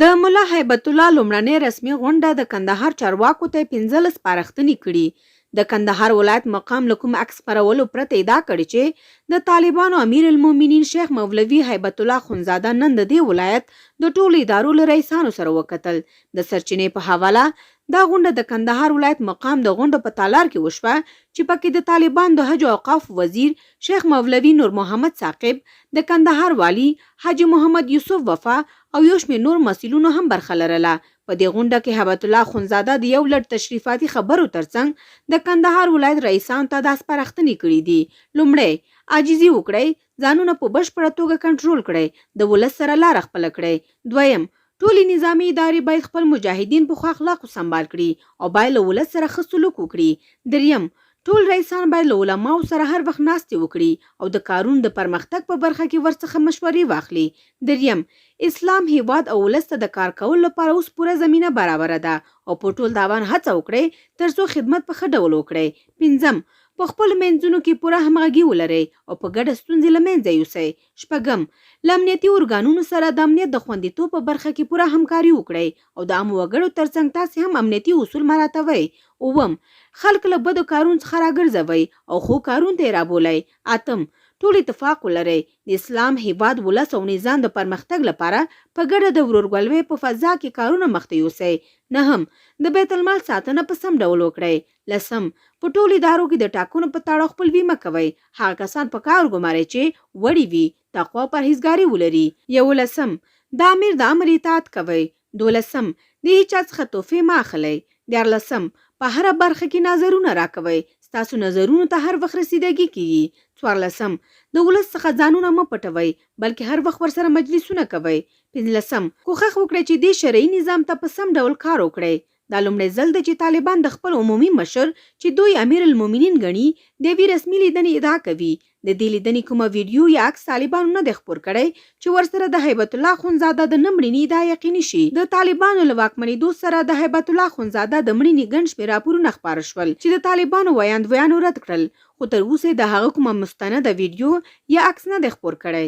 د ملا هیبت الله لومړنۍ رسمي غونډه، د کندهار چارواکو ته یې 15 سپارښتنې کړي. د کندهار ولایت مقام له کوم عکس خپرولو پرته ادعا کړې چې د طالبانو امیرالمومنین شیخ مولوي هیبت الله اخندزاده نن د دې ولایت د ټولو ادارو له رئیسانو سره وکتل. د سرچینې په حواله، دا غونډه د کندهار ولایت مقام د غونډو په تالار کې وشوه چې پکې د طالبانو د حج او اوقافو وزیر شیخ مولوي نور محمد ثاقب، د کندهار والي حاجي محمد یوسف وفا او یو شمېر نور مسؤلینو هم برخه لرله. په دې غونډه کې هبت الله اخندزاده د یو لړ تشریفاتي خبرو ترڅنګ د کندهار ولایت رئیسانو ته دا سپارښتنې کړې دي، لومړی، عاجزي وکړئ، ځانونه په بشپړه توګه کنټرول کړئ، د ولس سره لاره خپله کړئ. دویم، ټولې نظامي ادارې باید خپل مجاهدین په ښو اخلاقو سمبال کړي او باید له ولس سره ښه سلوک وکړي. دریم، ټول رئیسان باید له علماوو سره هر وخت ناستې وکړي او د کارونو د پرمختګ په برخه کې ورڅخه مشورې واخلي. دریم، اسلام، هېواد او ولس ته د کار کولو لپاره اوس پوره زمینه برابره ده او په ټول تاوان هڅه وکړئ ترڅو خدمت په ښه ډول وکړئ. پنځم، په خپلو منځونو کې پوره همغږي ولرئ او په ګډه ستونزې له منځه یوسئ. شپږم، له امنیتي ارګانونو سره د امنیت د خوندیتوب په برخه کې پوره همکاري وکړئ او د عامو وګړو ترڅنګ تاسې هم امنیتي اصول مراعتوئ. اووم، خلک له بدو کارونو څخه راګرځوئ او ښو کارونو ته یې رابولئ. اتم، ټول اتفاق ولرئ، د اسلام، هېواد، ولس او نظام د پرمختګ لپاره په ګډه د ورورګلوۍ په فضا کې کارونه مخته یوسئ. نهم، د بیت المال ساتنه په سم ډول وکړئ. لسم، په ټولو ادارو کې د ټاکنو په تړاو خپلوي مه کوئ، هغه کسان په کار وګمارئ چې وړي وي، تقوا او پرهیزګاري ولري. یولسم، د امیر د امر اطاعت کوئ. دولسم، د هیچا څخه تحفې مه اخلئ. دیارلسم، په هره برخه کې نظرونه راکوئ، ستاسو نظرونو ته هر وخت رسیدګي کیږي. څوارلسم، د ولس څخه ځانونه مه پټوئ، بلکې هر وخت ورسره مجلسونه کوئ. پنځلسم، کوښښ وکړئ چې دې شرعي نظام ته په سم ډول کار وکړئ. دا لومړی ځل دی چې طالبان د خپل عمومي مشر چې دوی امیرالمومنین ګڼي، د یوې رسمي لیدنې ادعا کوي. د دې لیدنې کومه ویډیو یا عکس طالبانو نه دی خپور کړی چې ورسره د هیبت الله اخندزاده د نه مړینې ادعا یقیني شي. د طالبانو له واکمنېدو سره د هیبت الله اخندزاده د مړینې ګڼ شمېر راپورونه خپاره شول چې د طالبانو ویاندویانو رد کړل، خو تر اوسه یې د هغه کومه مستنده ویډیو یا عکس نه دی خپور کړی.